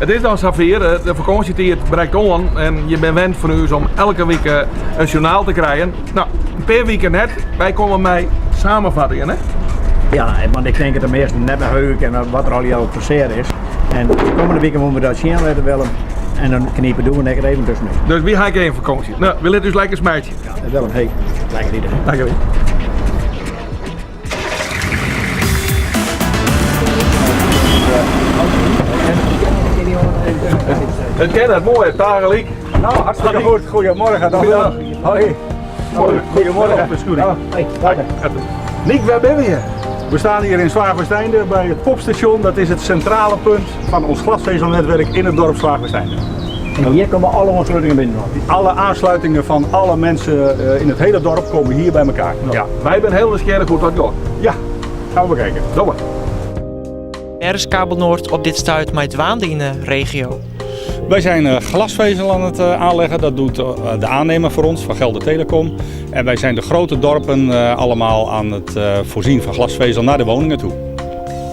It is dan safier, de fakânsjetiid brekt oan en je binne wend fan ús om elke wike in sjoernaal te krijen. No, in pear wiken net, wy komme mei samenvattingen, hè? Ja, want ik tink dat de measten net mear heuge kinne wat der allegear passearre is. En de kommende wike moeten we dat sjen litte, Willem. En dan knipe doen we ek even tussenút. Dus wy ha ek even fakânsje. No, wy litte ús lekker smeitsje. Ja, Willem, hey, lekker ite. Lekker ite. It kin net moai, tagelyk. Nou, hartstikke goed. Goedemorgen. Dag Willem. Hoi. Goedemorgen. Hoi. Niek, wêr binne we hjir? We staan hier in Zwaagwesteinde bij het popstation. Dat is het centrale punt van ons glasvezelnetwerk in het dorp Zwaagwesteinde. En hier komen alle aansluitingen binnen? Alle aansluitingen van alle mensen eh, in het hele dorp komen hier bij elkaar. Ja. Wy binne hiel nijsgjirrich hoe't dat giet. Ja, gaan we bekijken. Doe mar. Wêr is Kabel Noord op dit stuit mei dwaande yn de regio? Wij zijn eh, glasvezel aan het eh, aanleggen. Dat doet eh, de aannemer voor ons, van Gelder Telecom. En wij zijn de grote dorpen allemaal aan het voorzien van glasvezel naar de woningen toe.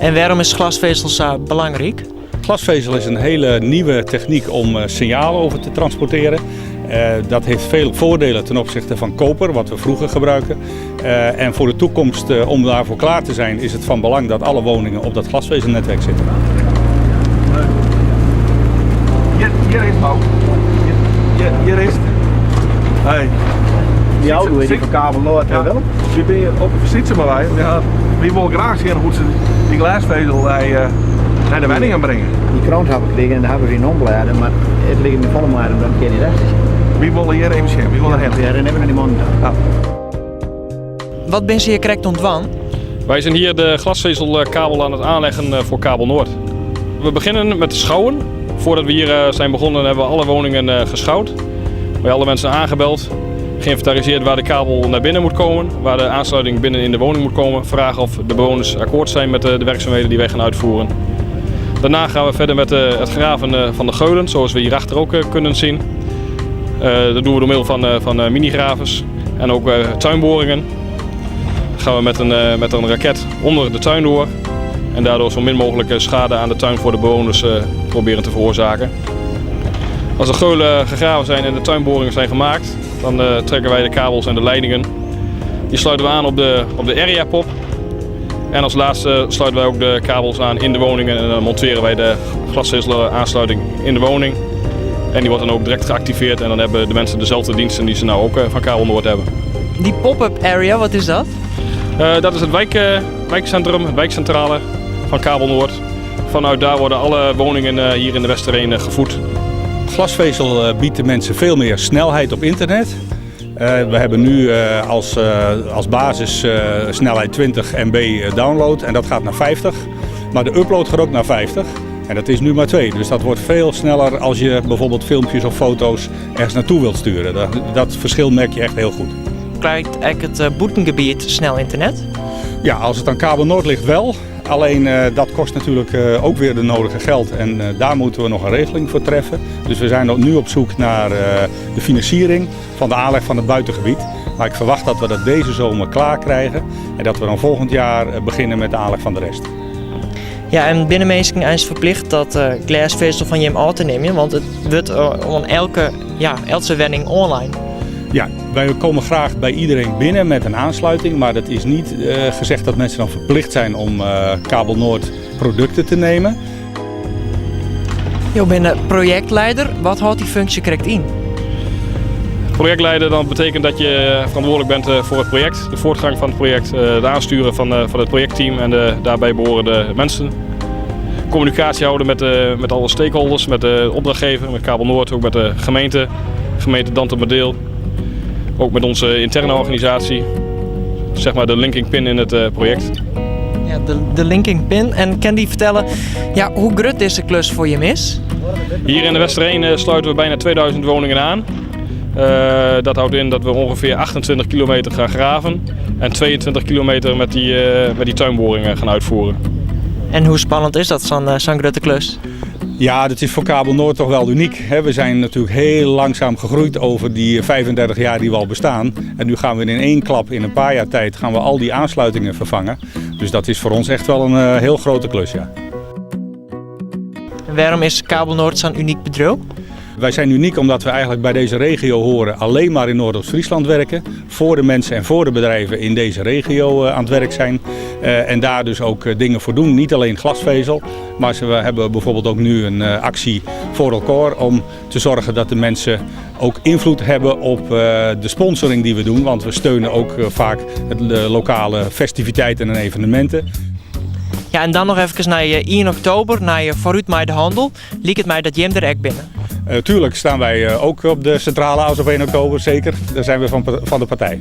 En wêrom is glasvezel sa belangryk? Glasvezel is een hele nieuwe techniek om signalen over te transporteren. Dat heeft veel voordelen ten opzichte van koper, wat we vroeger gebruikten. En voor de toekomst, om daarvoor klaar te zijn, is het van belang dat alle woningen op dat glasvezelnetwerk zitten. Hjir, hjir is it. Hjir, hjir is it. Hey. Die auto is die fan Kabel Noord, ja. Willem? Wy binne op de fyts mei wy. Ja, wy wolle graach sjen hoe't se dy glêsfezel nei, uh, nei de wenningen bringe. Dy krante ha ik krigen en dêr ha we yn omblêde, mar it liket my folle moaier om dan in kear yn te sjen. Wy wolle hjir even sjen, wy wolle derhinne. Ja, rin even nei dy mannen ta. Ja. Wat binne se hjir krekt oan it dwaan? Wij zijn hier de glasvezelkabel aan het aanleggen eh, voor Kabel Noord. We beginnen met schouwen. Voordat we hier eh, zijn begonnen hebben we alle woningen eh, geschouwd. Bij alle mensen aangebeld. Geïnventariseerd waar de kabel naar binnen moet komen. Waar de aansluiting binnen in de woning moet komen. Vragen of de bewoners akkoord zijn met de, de werkzaamheden die wij gaan uitvoeren. Daarna gaan we verder met het graven van de geulen, zoals we hierachter ook kunnen zien. Dat doen we door middel van, van minigravers en ook tuinboringen. Dan gaan we met een, met een raket onder de tuin door. En daardoor zo min mogelijk schade aan de tuin voor de bewoners proberen te veroorzaken. Als de geulen gegraven zijn en de tuinboringen zijn gemaakt, dan trekken wij de kabels en de leidingen. Die sluiten we aan op de, op de area pop. En als laatste sluiten wij ook de kabels aan in de woningen en dan monteren wij de glasvezelaansluiting in de woning. En die wordt dan ook direct geactiveerd en dan hebben de mensen dezelfde diensten die ze nou ook van Kabel Noord hebben. Die pop-up area, wat is dat? Uh, dat is het wijk, uh, wijkcentrum, het wijkcentrale van Kabel Noord. Vanuit daar worden alle woningen uh, hier in de Westereen gevoed. Glasvezel biedt de mensen veel meer snelheid op internet. we hebben nu als, als basis snelheid 20 MB download en dat gaat naar 50. Maar de upload gaat ook naar 50. En dat is nu maar 2. Dus dat wordt veel sneller als je bijvoorbeeld filmpjes of foto's ergens naartoe wilt sturen. Dat, dat verschil merk je echt heel goed. Krijgt ek it bûtengebiet snel ynternet? Ja, als het aan Kabel Noord ligt wel. Alleen uh, dat kost natuurlijk uh, ook weer de nodige geld en uh, daar moeten we nog een regeling voor treffen. Dus we zijn nu op zoek naar de financiering van de aanleg van het buitengebied. Maar ik verwacht dat we dat deze zomer klaar krijgen en dat we dan volgend jaar beginnen met de aanleg van de rest. Ja, en binne minsken eins ferplichte dat uh, glêsfezel fan jim ôf te nimmen, want it wurdt oan elke, ja, eltse wenning oanlein. Ja, wij komen graag bij iedereen binnen met een aansluiting, maar dat is niet uh, gezegd dat mensen dan verplicht zijn om uh, Kabel Noord producten te nemen. Jo binne projektlieder. Wat hâldt dy funksje krekt yn? Projectleider dan betekent dat je verantwoordelijk bent voor het project, de voortgang van het project, het aansturen van, van het projectteam en de daarbij behorende mensen. Communicatie houden met, de, met alle stakeholders, met de opdrachtgever, met Kabel Noord, ook met de gemeente, gemeente Dantumadeel. Ook met onze interne organisatie, zeg maar de linking pin in het project. Ja, de, de linking pin. En kin dy fertelle, ja, hoe grut dizze klus foar jim is? Hier in de Westereen sluiten we bijna 2000 woningen aan. Uh, dat houdt in dat we ongeveer 28 kilometer gaan graven en 22 kilometer met die, uh, met die tuinboringen gaan uitvoeren. En hoe spannend is dat, zo'n zo'n grutte klus? Ja, dat is voor Kabel Noord toch wel uniek. We zijn natuurlijk heel langzaam gegroeid over die 35 jaar die we al bestaan. En nu gaan we in één klap, in een paar jaar tijd, gaan we al die aansluitingen vervangen. Dus dat is voor ons echt wel een heel grote klus, ja. En Wêrom is Kabelnoord sa'n unyk bedriuw? Wij zijn uniek omdat we eigenlijk bij deze regio horen, alleen maar in Noordoost-Friesland werken. Voor de mensen en voor de bedrijven in deze regio aan het werk zijn. En daar dus ook dingen voor doen. Niet alleen glasvezel, maar we hebben bijvoorbeeld ook nu een actie voor elkaar om te zorgen dat de mensen ook invloed hebben op de sponsoring die we doen. Want we steunen ook vaak de lokale festiviteiten en evenementen. Ja, en dan noch efkes nei 1 oktober, nei Foarút mei de Hannel. Liket my dat jim der ek binne. Tuurlijk staan wij ook op de Centrale As op 1 oktober, zeker. Daar zijn we van de partij.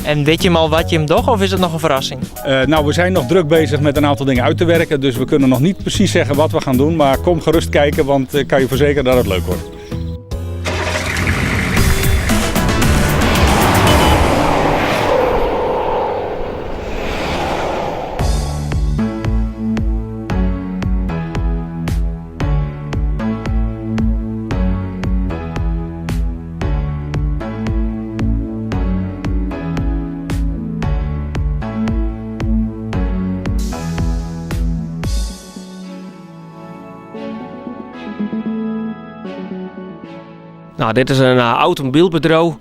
En wit jim al wat jim dogge of is it noch in ferrassing? Nou, we zijn nog druk bezig met een aantal dingen uit te werken. Dus we kunnen nog niet precies zeggen wat we gaan doen. Maar kom gerust kijken, want ik kan je verzekeren dat het leuk wordt. Nou, dit is in automobielbedriuw.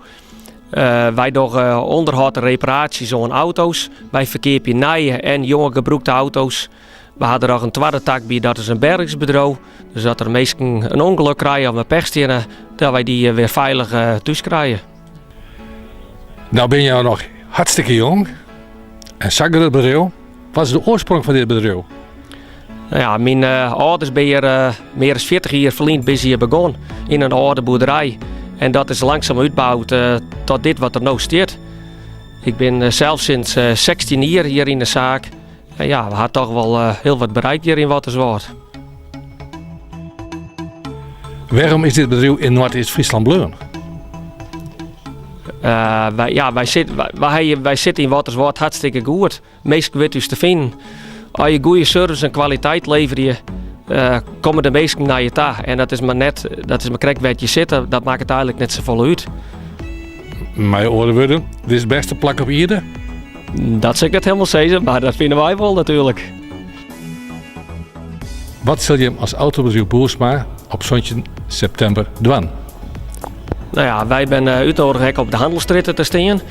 Wy dogge ûnderhâld en reparaasjes oan auto's. Wy ferkeapje nije en jonge gebrûkte auto's. We ha der noch in twadde tak by, dat is in bergingsbedriuw. Dus as der minsken in ûngelok krije of mei pech steane, dat wy dy wer feilich thús krije. Nou binne jo noch hartstikke jong en sa'n grut bedriuw. Wat is de oarsprong fan dit bedriuw? Nou ja, myn âlders binne hjir mear as 40 jier ferlyn binne se hjir begûn yn in âlde boerderij. En dat is langsum útboud tot dit wat der no stiet. Ik bin sels sinds 16 jier hjir yn de saak. En ja, we ha toch wol hiel wat bereikt hjir yn Wâlterswâld. Wêrom is dit bedriuw yn Noardeast-Fryslân bleaun? Wy, ja, wy, sit, wy, wy sitte yn Wâlterswâld hartstikke goed. Minsken witte ús te finen. As je goede service en kwaliteit leverje, komme de minsken nei je ta. En dat is mar net, dat is mar krekt wêr't je sitte, dat makket eigenlik net safolle út. Mei oare wurden, dit is it bêste plak op ierde? Dat sil ik net hielendal sizze, mar dat fine wy wol natuerlik. Wat sil jim as autobedriuw Boersma op 17 septimber dwaan? Nou ja, wy binne útnodige ek op de hannelstrjitte te stean.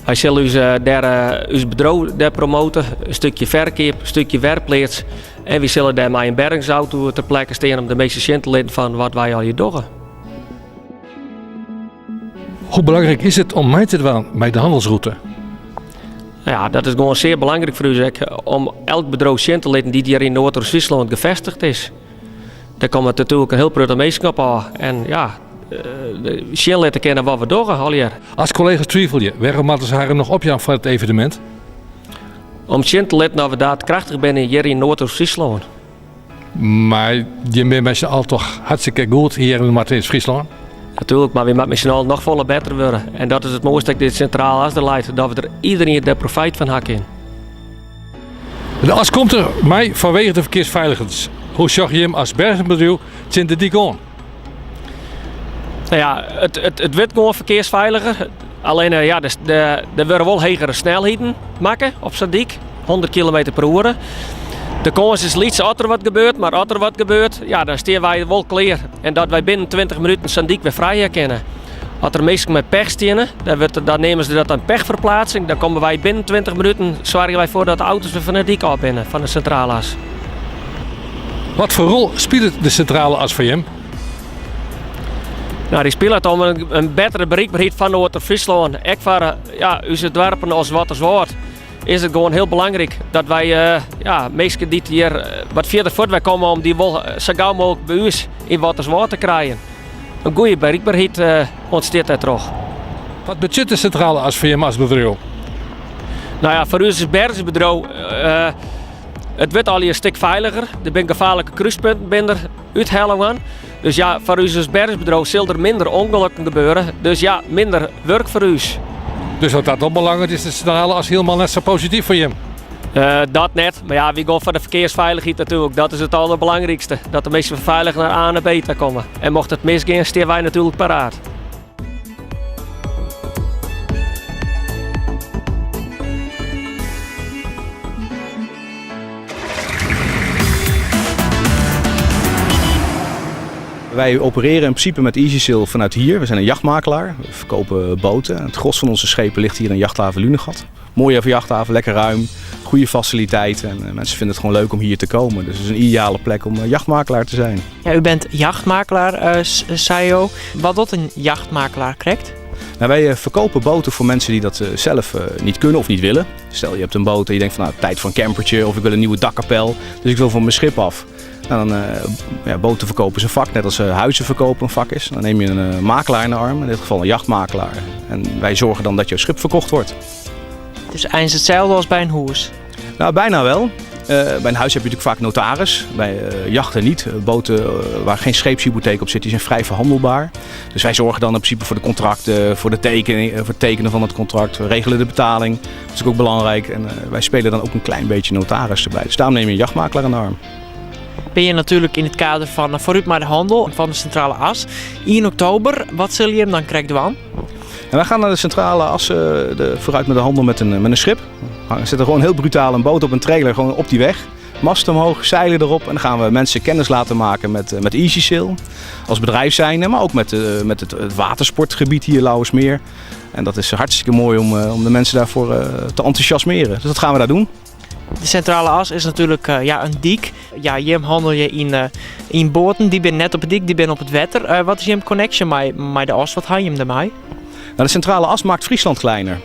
Wy sille ús dêr ús bedriuw dêr promote, in stikje ferkeap, in stikje werpleats. En wy sille dêr mei in bergingsauto ter plekke stean om de minsken sjen te litten fan wat wy allegear dogge. Hoe belangryk is it om mei te dwaan mei de hannelsrûte? Nou ja, dat is gewoan sear belangryk foar ús ek om elk bedriuw sjen te litten dy't hjir yn Noardeast-Fryslân gefêstigd is. Dêr komme natuerlik in hiel protte minsken op ôf en ja, sjen litte kinne wat we dogge allegear. As kollega's twivelje, wêrom moatte se harren noch opjaan foar it evenemint? Om sjen te litten oft we daadkrachtich binne hjir yn Noardeast-Fryslân. Mar jim binne mei syn allen toch hartstikke goed hjir yn Noardeast-Fryslân? Natuerlik, mar wy moatte mei syn allen noch folle better wurde. En dat is it moaiste ek dit Sintraal As der leit, dat we der iderien der profijt fan ha kin. De as komt der mei fanwege de ferkearsfeiligens. Hoe sjogge jim as bergingsbedriuw tsjin de dyk oan? Nou ja, it wurdt gewoan ferkearsfeiliger. Allinne ja, der wurde wol hegere snelheden makke op sa'n dyk, 100 kilometer per oere. De kâns is lyts as der wat gebeurt, mar as der wat gebeurt, ja, dan stean wy wol klear. En dat wy binnen 20 minuten sa'n dyk wer frij ha kinne. As der minsken mei pech steane, dan, wurdt, dan neame se dat in pechferplaatsing. Dan komme wy binnen 20 minuten, soargje wy foar dat de auto's wer fan de dyk ôf binne, fan de Sintrale As. Wat foar rol spilet de Sintrale As foar jim? Nou, dy spilet om in bettere berikberheid fan Noardeast-Fryslân. Ek foar ja, ús doarpen as Wâlterswâld is it gewoan hiel belangryk dat wy ja, minsken dy't hjir wat fierder fuortwei komme, om dy wol sa gau mooglik by ús yn Wâlterswâld te krijen. In goede berikberheid ûntstiet dêrtroch. Wat betsjut de Sintrale As foar jim as bedriuw? Nou ja, foar ús as bergingsbedriuw, it wurdt allegear in stik feiliger. Der binne gefaarlike krúspunten binne der úthelle. Dus ja, foar ús as bergingsbedriuw sil der minder ûngelokken gebeure. Dus ja, minder wurk foar ús. Dus wat dat oanbelanget is de Sintrale As hielendal net sa posityf foar jim? Dat net, mar ja, wy gean foar de ferkearsfeilichheid natuerlik. Dat is it alderbelangrykste. Dat de minsken feilich nei A nei B ta komme. En mocht it misgean, stean wy natuerlik paraat. Wij opereren in principe met EasySail vanuit hier. We zijn een jachtmakelaar. We verkopen boten. Het gros van onze schepen ligt hier in jachthaven Lunegat. Mooie jachthaven, lekker ruim, goede faciliteiten. En mensen vinden het gewoon leuk om hier te komen. Dus het is een ideale plek om jachtmakelaar te zijn. Ja, u bent jachtmakelaar, Sayo. Wat doet een jachtmakelaar correct? Nou, wij verkopen boten voor mensen die dat zelf niet kunnen of niet willen. Stel je hebt een boot en je denkt van nou, tijd voor een campertje of ik wil een nieuwe dakkapel. Dus ik wil van mijn schip af. Nou, dan, ja, boten verkopen is een vak, net als huizen verkopen een vak is. Dan neem je een makelaar in de arm, in dit geval een jachtmakelaar. En wij zorgen dan dat jouw schip verkocht wordt. Dus eind hetzelfde als bij een hoes? Nou, bijna wel. Bij een huis heb je natuurlijk vaak notaris, bij jachten niet. Boten waar geen scheepshypotheek op zit, die zijn vrij verhandelbaar. Dus wij zorgen dan in principe voor de contracten, voor, de tekening, voor het tekenen van het contract. We regelen de betaling, dat is ook belangrijk. En wij spelen dan ook een klein beetje notaris erbij. Dus daarom neem je een jachtmakelaar in de arm. Ben je natuurlijk in het kader van Vooruit maar de Handel van de Centrale As. 1 oktober, wat zul je hem dan krijgen doen? En wij gaan naar de Centrale As, de Vooruit met de Handel met een schip. We zetten gewoon heel brutaal een boot op een trailer gewoon op die weg. Mast omhoog, zeilen erop en dan gaan we mensen kennis laten maken met EasySail. Als bedrijf zijnde, maar ook met het watersportgebied hier Lauwersmeer. En dat is hartstikke mooi om de mensen daarvoor te enthousiasmeren. Dus dat gaan we daar doen. De Centrale As is natuurlijk ja, een dik. Ja, Jim handel je in boten, die ben net op het dik, die ben op het wetter. Wat is Jim connection met de as? Wat haal je hem ermee? Nou, de Centrale As maakt Friesland kleiner.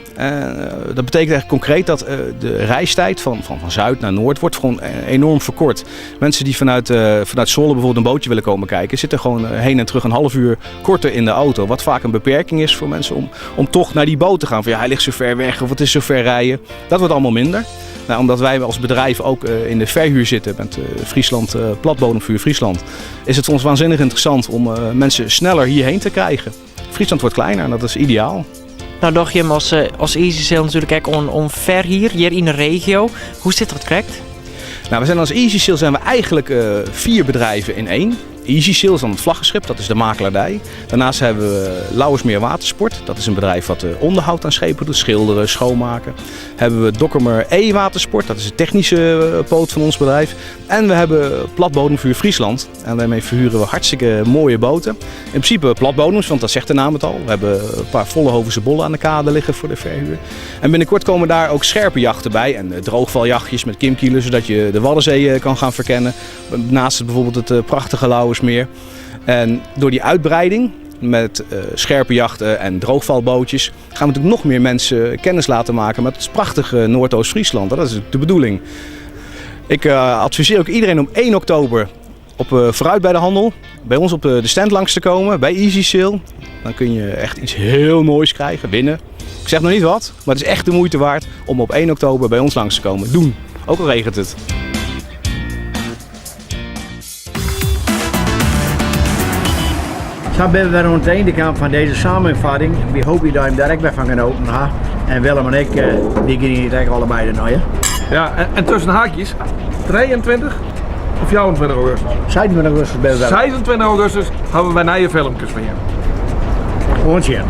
Dat betekent eigenlijk concreet dat de reistijd van zuid naar noord wordt gewoon enorm verkort. Mensen die vanuit Zwolle bijvoorbeeld een bootje willen komen kijken, zitten gewoon heen en terug een half uur korter in de auto. Wat vaak een beperking is voor mensen om toch naar die boot te gaan. Van ja, hij ligt zo ver weg of het is zo ver rijden. Dat wordt allemaal minder. Nou, omdat wij als bedrijf ook in de verhuur zitten met Friesland, Platbodemvuur Friesland, is het voor ons waanzinnig interessant om mensen sneller hierheen te krijgen. Friesland wordt kleiner en dat is ideaal. Nou dacht je hem als EasySail natuurlijk ook om verhuur hier in de regio. Hoe zit dat correct? Nou, we zijn als EasySail zijn we eigenlijk 4 bedrijven in één. EasySail is dan het vlaggenschip, dat is de makelaardij. Daarnaast hebben we Lauwersmeer Watersport. Dat is een bedrijf wat onderhoud aan schepen doet, schilderen, schoonmaken. Hebben we Dokkumer E-Watersport, dat is de technische poot van ons bedrijf. En we hebben Platbodemvuur Friesland. En daarmee verhuren we hartstikke mooie boten. In principe platbodems, want dat zegt de naam het al. We hebben een paar Vollenhovense bollen aan de kade liggen voor de verhuur. En binnenkort komen daar ook scherpe jachten bij. En droogvaljachtjes met kimkielen, zodat je de Waddenzee kan gaan verkennen. Naast bijvoorbeeld het prachtige Lauwersmeer. En door die uitbreiding met scherpe jachten en droogvalbootjes gaan we natuurlijk nog meer mensen kennis laten maken met het prachtige Noordoost-Friesland. Dat is de bedoeling. Ik adviseer ook iedereen om 1 oktober op Vooruit bij de Handel bij ons op de stand langs te komen, bij EasySail. Dan kun je echt iets heel moois krijgen, winnen. Ik zeg nog niet wat, maar het is echt de moeite waard om op 1 oktober bij ons langs te komen. Doen, ook al regent het. Zo ben we weer aan het einde kant van deze samenvatting. We hopen dat je hem daar ook weer van genoten hebt. En Willem en ik, die gingen hier eigenlijk allebei de hè? Ja, en tussen haakjes, 23 of 24 augustus? 26 augustus ben we wel. 26 augustus hebben we nieuwe filmpjes van je. Gewoon zien.